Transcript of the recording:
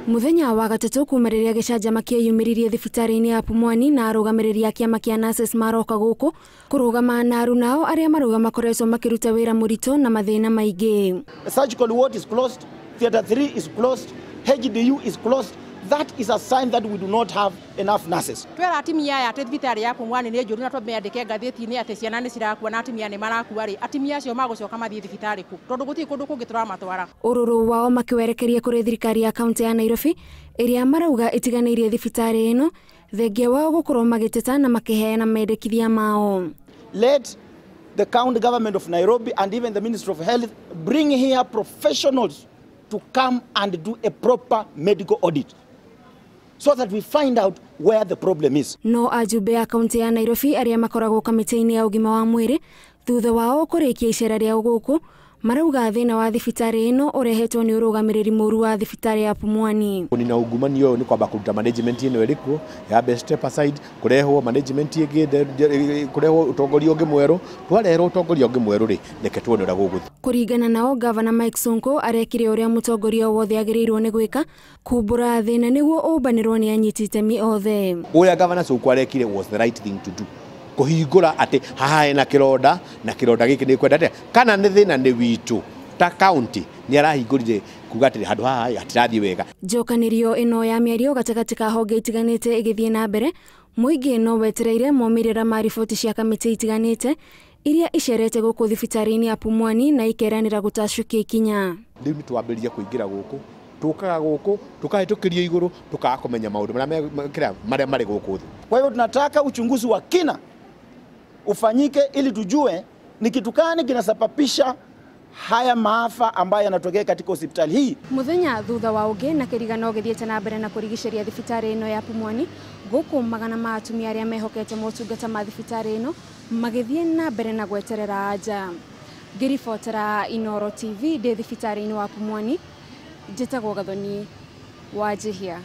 Muthenya wa gatatũ kuma rĩrĩa gĩcanjama kĩeyumĩririe thibitarĩ-inĩ ya Pumwani na arũgamĩrĩri a kĩama kĩa nurses maroka gũkũ kũrũgama na arunao arĩa marauga makoretwo makĩruta wĩra mũritũ na mathĩna maingĩ. The surgical ward is closed, theater 3 is closed, HDU is closed. That is a sign that we do not have enough nurses. Twera atimia aya atĩ thibitarĩ ya Pumwani nĩ njũru na twamĩandĩke ngathĩti-inĩ atĩ ciana nĩ cirakua na atimia nĩ marakua rĩ, atimia acio magũcoka mathiĩ thibitarĩ kũ? Tondũ gũtirĩ kũndũ kũngĩ tũramatwara. Ũrũrũ wao makĩwerekeria kũrĩ thirikari ya kaunti ya Nairobi ĩrĩa marauga ĩtiganĩirie thibitarĩ ĩno thengia wao gũkorwo magĩteta na makĩheana mendekithia mao. Let the county government of Nairobi and even the Ministry of Health bring here professionals to come and do a proper medical audit so that we find out where the problem is. No ajumbe a kaunti ya Nairobi arĩa makoragwo kamĩtĩ-inĩ ya ũgima wa mwĩrĩ thutha wao kũrĩkia icera rĩao gũkũ marauga thĩna wa thibitarĩ ĩno ũrehetwo nĩ ũrũgamĩrĩri mũru wa thibitarĩ ya Pumwani. Nina ungumania ũyũ nĩ kwamba kũruta management ĩno ĩrĩkuo ya step aside kũrehwo management ĩngĩ kũrehwo ũtongoria ũngĩ mwerũ twarehwo ũtongoria ũngĩ mwerũ rĩ reke tuone ũrĩa gũgũthiĩ. Kũringana nao Gavana Mike Sonko arekire ũrĩa mũtongoria wothe agĩrĩirwo nĩ gwĩka kumbũra thĩna nĩguo ũmbanĩrwo nĩ anyiti itemi othe. Ũrĩa Gavana Sonko arekire was the right thing to do. Kũhingũra atĩ haha hena kĩronda na kĩronda gĩkĩ nĩ kwenda atĩa kana nĩ thĩna nĩ witũ ta county nĩ arahingũrire kuga atĩ handũ haha hatirathiĩ wega. Njokanĩrio ĩno ya mĩario gatagatĩ ka honge itiganĩte ĩgĩthiĩ na mbere mũingĩ no wetereire maumĩrĩra ma riboti cia kamĩtĩ itiganĩte iria icerete gũkũ thibitarĩ-inĩ ya Pumwani na ikeranĩra gũtacũkia ikinya. Rĩu nĩ twambĩrĩria kũingĩra gũkũ tukaga gũkũ tukahĩtũkĩrio igũrũ tukaga kũmenya maũndũ marĩa marĩ gũkũ thĩ. Kwa hivyo tunataka uchunguzi wa kina ufanyike ili tujue ni kitu gani kinasababisha haya maafa ambayo yanatokea katika hospitali hii. Muthenya thutha wa ũngĩ na kĩrigano gĩthiĩte na mbere na kũrigicĩria thibitarĩ ĩno ya Pumwani gũkũ magana ma atumia arĩa mehokete motungata ma thibitarĩ ĩno magĩthiĩ na mbere na gweterera nja. Ngĩribotera Inooro TV ndĩ thibitarĩ-inĩ wa Pumwani, njĩtagwo Gathoni Wanjihia.